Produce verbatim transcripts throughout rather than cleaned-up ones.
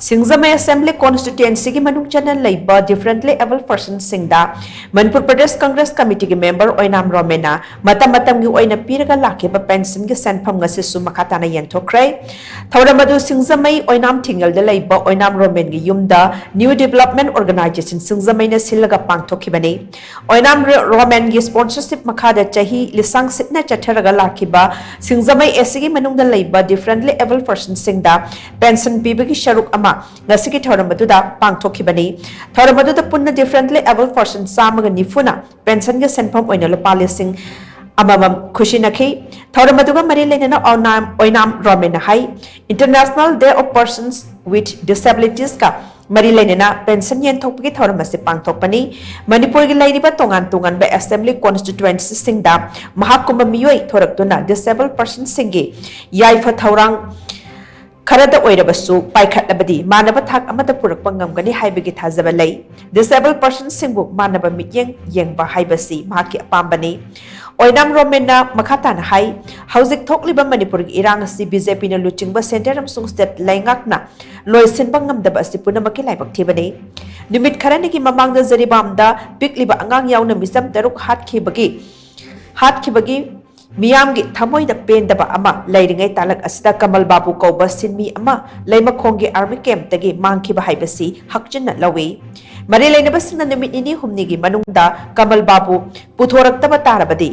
ꯁꯤꯡꯖꯃꯩ assembly ꯀꯣꯟꯁꯇꯤꯇ꯭ꯋꯦꯟꯁꯤꯒꯤ ꯃꯅꯨꯡ ꯆꯟꯅ ꯂꯩꯕ differently able ꯄꯔꯁꯟꯁꯤꯡꯗ Manipur Pradesh Congress ꯀꯃꯤꯇꯤꯒꯤ member ꯑꯣꯏꯅꯥꯝ ꯔꯣꯃꯦꯟꯅ ꯃꯇꯝ ꯃꯇꯝꯒꯤ ꯑꯣꯏꯅ ꯄꯤꯔꯒ ꯂꯥꯛꯈꯤꯕ ꯄꯦꯟꯁꯟꯒꯤ ꯁꯦꯟꯐꯝ ꯉꯁꯤꯁꯨ ꯃꯈꯥ ꯇꯥꯅ ꯌꯦꯟꯊꯣꯛꯈ꯭ꯔꯦ꯫ ꯊꯧꯔꯝ ꯑꯗꯨ ꯁꯤꯡꯖꯃꯩ ꯑꯣꯏꯅꯥꯝ ꯊꯤꯡꯉꯦꯜꯗ ꯂꯩꯕ ꯑꯣꯏꯅꯥꯝ ꯔꯣꯃꯦꯟꯒꯤ ꯌꯨꯝꯗ ꯅ꯭ꯌꯨ ꯗꯤꯕꯂꯞꯃꯦꯟꯠ ꯑꯣꯔꯒꯅꯥꯏꯖꯦꯁꯟ ꯁꯤꯡꯖꯃꯩꯅ ꯁꯤꯜꯂꯒ ꯄꯥꯡꯊꯣꯛꯈꯤꯕꯅꯤ꯫ ꯑꯣꯏꯅꯥꯝ ꯔꯣ-, ꯔꯣꯃꯦꯟꯒꯤ ꯁ꯭ꯄꯣꯟꯁꯔꯁꯤꯞ ꯃꯈꯥꯗ ꯆꯍꯤ ꯂꯤꯁꯥꯡ ꯁꯤꯠꯅ ꯆꯠꯊꯔꯒ ꯂꯥꯛꯈꯤꯕ ꯁꯤꯡꯖꯃꯩ ꯑꯦꯁꯤꯒꯤ ꯃꯅꯨꯡꯗ ꯂꯩꯕ ꯗꯤꯐꯔꯦꯟꯠꯂꯤ ꯑꯦꯕꯜ ꯄꯔꯁꯟꯁꯤꯡꯗ ꯄꯦꯟꯁꯟ ꯄꯤꯕꯒꯤ ꯁꯔꯨꯛ ꯑꯃ ꯉꯁꯤꯒꯤ ꯊꯧꯔꯝ ꯑꯗꯨꯗ ꯄꯥꯡꯊꯣꯛꯈꯤꯕꯅꯤ꯫ ꯊꯧꯔꯝ ꯑꯗꯨꯗ ꯄꯨꯟꯅ ꯗꯤꯐꯔꯦꯟꯠꯂꯤ ꯑꯦꯕꯜ ꯄꯔꯁꯟ ꯆꯥꯝꯃꯒ ꯅꯤꯐꯨꯅ ꯄꯦꯟꯁꯟꯒꯤ ꯁꯦꯟꯐꯝ ꯑꯣꯏꯅ ꯂꯨꯄꯥ ꯂꯤꯁꯤꯡ ꯑꯃꯃꯝ ꯈꯨꯁꯤꯟꯅꯈꯤ꯫ ꯊꯧꯔꯝ ꯑꯗꯨꯒ ꯃꯔꯤ ꯂꯩꯅꯅ ꯑꯣꯏꯅꯥꯝ, ꯑꯣꯏꯅꯥꯝ ꯔꯣꯃꯦꯟꯅ ꯍꯥꯏ, International Day of Persons with Disabilitiesꯀ ꯃꯔꯤ ꯂꯩꯅꯅ ꯄꯦꯟꯁꯟ ꯌꯦꯟꯊꯣꯛꯄꯒꯤ ꯊꯧꯔꯝ ꯑꯁꯤ ꯄꯥꯡꯊꯣꯛꯄꯅꯤ꯫ ꯃꯅꯤꯄꯨꯔꯒꯤ ꯂꯩꯔꯤꯕ ꯇꯣꯉꯥꯟ ꯇꯣꯉꯥꯟꯕ ꯑꯦꯁꯦꯝꯕ꯭ꯂꯤ ꯀꯣꯟꯁꯇꯤꯇ꯭ꯋꯦꯟꯁꯤꯁꯤꯡꯗ ꯃꯍꯥꯛꯀꯨꯝꯕ ꯃꯤꯑꯣꯏ ꯊꯣꯔꯛꯇꯨꯅ ꯗꯤꯁꯦꯕꯜ ꯄꯔꯁꯟꯁꯤꯡꯒꯤ ꯌꯥꯏꯐ ꯊꯧꯔꯥꯡ ꯈꯔꯗ ꯑꯣꯏꯔꯕꯁꯨ ꯄꯥꯏꯈꯠꯂꯕꯗꯤ ꯃꯥꯟꯅꯕ ꯊꯥꯛ ꯑꯃꯗ ꯄꯨꯔꯛꯄ ꯉꯝꯒꯅꯤ ꯍꯥꯏꯕꯒꯤ ꯊꯥꯖꯕ ꯂꯩ꯫ ꯗꯤꯁꯦꯕꯜ ꯄꯔꯁꯟꯁꯤꯡꯕꯨ ꯃꯥꯟꯅꯕ ꯃꯤꯠꯌꯦꯡ ꯌꯦꯡꯕ ꯍꯥꯏꯕꯁꯤ ꯃꯍꯥꯛꯀꯤ ꯑꯄꯥꯝꯕꯅꯤ꯫ ꯑꯣꯏꯅꯥꯝ ꯔꯣꯃꯦꯟꯅ ꯃꯈꯥ ꯇꯥꯅ ꯍꯥꯏ, ꯍꯧꯖꯤꯛ ꯊꯣꯛꯂꯤꯕ ꯃꯅꯤꯄꯨꯔꯒꯤ ꯏꯔꯥꯡ ꯑꯁꯤ ꯕꯤ ꯖꯦ ꯄꯤꯅ ꯂꯨꯆꯤꯡꯕ ꯁꯦꯟꯇꯔ ꯑꯃꯁꯨꯡ ꯁ꯭ꯇꯦꯠ ꯂꯩꯉꯥꯛꯅ ꯂꯣꯏꯁꯤꯟꯕ ꯉꯝꯗꯕ ꯑꯁꯤ ꯄꯨꯝꯅꯃꯛꯀꯤ ꯂꯥꯏꯕꯛ ꯊꯤꯕꯅꯤ꯫ ꯅꯨꯃꯤꯠ ꯈꯔꯅꯤꯒꯤ ꯃꯃꯥꯡꯗ ꯖꯔꯤꯕꯥꯝꯗ ꯄꯤꯛꯂꯤꯕ ꯑꯉꯥꯡ ꯌꯥꯎꯅ ꯃꯤꯆꯝ ꯇꯔꯨꯛ ꯍꯥꯠꯈꯤꯕꯒꯤ, ꯍꯥꯠꯈꯤꯕꯒꯤ ꯃꯤꯌꯥꯝꯒꯤ ꯊꯃꯣꯏꯗ ꯄꯦꯟꯗꯕ ꯑꯃ ꯂꯩꯔꯤꯉꯩ ꯇꯥꯂꯛ ꯑꯁꯤꯗ ꯀꯃꯜ ꯕꯥꯕꯨ ꯀꯧꯕ ꯁꯤꯟꯃꯤ ꯑꯃ ꯂꯩꯃꯈꯣꯡꯒꯤ ꯑꯥꯔꯃꯤ ꯀꯦꯝꯞꯇꯒꯤ ꯃꯥꯡꯈꯤꯕ ꯍꯥꯏꯕꯁꯤ ꯍꯛꯆꯤꯟꯅ ꯂꯧꯏ꯫ ꯃꯔꯤ ꯂꯩꯅꯕꯁꯤꯡꯅ ꯅꯨꯃꯤꯠ ꯅꯤꯅꯤ ꯍꯨꯝꯅꯤꯒꯤ ꯃꯅꯨꯡꯗ ꯀꯃꯜ ꯕꯥꯕꯨ ꯄꯨꯊꯣꯔꯛꯇꯕ ꯇꯥꯔꯕꯗꯤ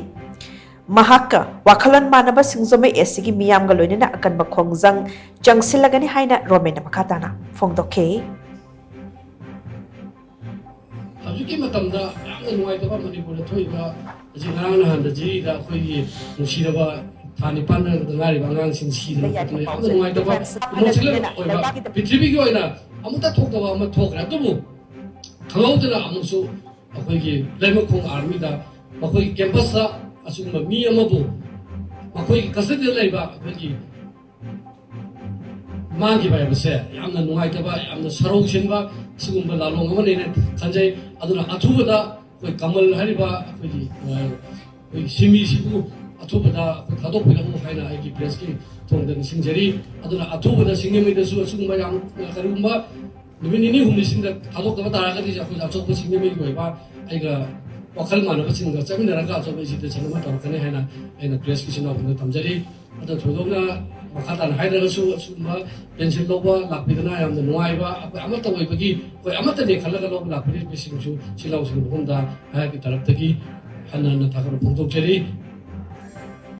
ꯃꯍꯥꯛꯀ ꯋꯥꯈꯜꯂꯣꯟ ꯃꯥꯟꯅꯕ ꯁꯤꯡꯖꯃꯩ ꯑꯦꯁꯤꯒꯤ ꯃꯤꯌꯥꯝꯒ ꯂꯣꯏꯅꯅ ꯑꯀꯟꯕ ꯈꯣꯡꯖꯪ ꯆꯪꯁꯤꯜꯂꯒꯅꯤ ꯍꯥꯏꯅ ꯔꯣꯃꯦꯟꯅ ꯃꯈꯥ ꯇꯥꯅ ꯐꯣꯡꯗꯣꯛꯈꯤ꯫ ꯍꯧꯖꯤꯛꯀꯤ ꯃꯇꯝꯗ ꯌꯥꯝꯅ ꯅꯨꯡꯉꯥꯏꯇꯕ ꯃꯅꯤꯄꯨꯔꯗ ꯊꯣꯛꯏꯕ ꯑꯁꯤ ꯉꯔꯥꯡ ꯅꯍꯥꯟꯗ ꯖꯤꯔꯤꯗ ꯑꯩꯈꯣꯏꯒꯤ ꯅꯨꯡꯁꯤꯔꯕ ꯊꯥ ꯅꯤꯄꯥꯟꯗ ꯉꯥꯏꯔꯤꯕ ꯑꯉꯥꯡꯁꯤꯡ ꯁꯤꯗꯅ ꯈꯣꯠꯇꯅ ꯌꯥꯝꯅ ꯅꯨꯡꯉꯥꯏꯇꯕ emotional ꯑꯣꯏꯕ ꯄ꯭ꯔꯤꯊꯤꯕꯤꯒꯤ ꯑꯣꯏꯅ ꯑꯃꯨꯛꯇ ꯊꯣꯛꯇꯕ ꯑꯃ ꯊꯣꯛꯈ꯭ꯔꯦ꯫ ꯑꯗꯨꯕꯨ ꯈꯪꯍꯧꯗꯅ ꯑꯃꯨꯛꯁꯨ ꯑꯩꯈꯣꯏꯒꯤ ꯂꯩꯃꯈꯣꯡ ꯑꯥꯔꯃꯤꯗ ꯃꯈꯣꯏꯒꯤ ꯀꯦꯝꯄꯁꯇ ꯑꯁꯤꯒꯨꯝꯕ ꯃꯤ ꯑꯃꯕꯨ ꯃꯈꯣꯏꯒꯤ ꯀꯁꯇꯗꯤꯗ ꯂꯩꯕ ꯑꯩꯈꯣꯏꯒꯤ ꯃꯥꯡꯈꯤꯕ ꯍꯥꯏꯕꯁꯦ ꯌꯥꯝꯅ ꯅꯨꯡꯉꯥꯏꯇꯕ, ꯌꯥꯝꯅ ꯁꯔꯧ ꯁꯤꯟꯕ ꯁꯤꯒꯨꯝꯕ ꯂꯥꯜꯂꯣꯡ ꯑꯃꯅꯦꯅ ꯈꯟꯖꯩ꯫ ꯑꯗꯨꯅ ꯑꯊꯨꯕꯗ ꯑꯩꯈꯣꯏ ꯀꯃꯜ ꯍꯥꯏꯔꯤꯕ ꯑꯩꯈꯣꯏꯒꯤ, ꯑ, ꯑꯩꯈꯣꯏꯒꯤ ꯁꯤꯟꯃꯤꯁꯤꯕꯨ ꯑꯊꯨꯕꯗ ꯑꯩꯈꯣꯏ ꯊꯥꯗꯣꯛꯄꯤꯔꯛꯎ ꯍꯥꯏꯅ ꯑꯩꯒꯤ ꯄ꯭ꯔꯦꯁꯀꯤ ꯊꯣꯡꯗ ꯅꯤꯡꯁꯤꯡꯖꯔꯤ꯫ ꯑꯗꯨꯅ ꯑꯊꯨꯕꯗ ꯁꯤꯡꯖꯃꯩꯗꯁꯨ ꯑꯁꯤꯒꯨꯝꯕ ꯌꯥꯝ, ꯀꯔꯤꯒꯨꯝꯕ ꯅꯨꯃꯤꯠ ꯅꯤꯅꯤ ꯍꯨꯝꯅꯤꯁꯤꯡꯗ ꯊꯥꯗꯣꯛꯇꯕ ꯇꯥꯔꯒꯗꯤ ꯑꯩꯈꯣꯏ ꯑꯆꯧꯕ ꯁꯤꯡꯖꯃꯩꯒꯤ ꯑꯣꯏꯕ ꯑꯩꯒ ꯋꯥꯈꯜ ꯃꯥꯟꯅꯕꯁꯤꯡꯒ ꯆꯠꯃꯤꯟꯅꯔꯒ ꯑꯆꯧꯕ agitation ꯑꯃ ꯇꯧꯔꯛꯀꯅꯤ ꯍꯥꯏꯅ ꯑꯩꯅ ꯄ꯭ꯔꯦꯁꯀꯤ ꯏꯆꯤꯟ ꯏꯅꯥꯎꯁꯤꯡꯗ ꯊꯝꯖꯔꯤ꯫ ꯑꯗꯣ ꯊꯣꯏꯗꯣꯛꯅ ꯃꯈꯥ ꯇꯥꯅ ꯍꯥꯏꯗ꯭ꯔꯒꯁꯨ ꯑꯁꯤꯒꯨꯝꯕ ꯄꯦꯟꯁꯤꯜ ꯂꯧꯕ ꯂꯥꯛꯄꯤꯗꯅ ꯌꯥꯝꯅ ꯅꯨꯡꯉꯥꯏꯕ, ꯑꯩꯈꯣꯏ ꯑꯃꯠꯇ ꯑꯣꯏꯕꯒꯤ ꯑꯩꯈꯣꯏ ꯑꯃꯠꯇꯅꯦ ꯈꯜꯂꯒ ꯂꯧꯕ ꯂꯥꯛꯄꯤꯔꯤꯕꯁꯤꯡꯁꯨ ꯏꯆꯤꯜ ꯏꯅꯥꯎꯁꯤꯡꯒꯤ ꯃꯐꯝꯗ ꯑꯩꯍꯥꯛꯀꯤ ꯇꯔꯞꯇꯒꯤ ꯍꯟꯅ ꯍꯟꯅ ꯊꯥꯒꯠꯄ ꯐꯣꯡꯗꯣꯛꯆꯔꯤ꯫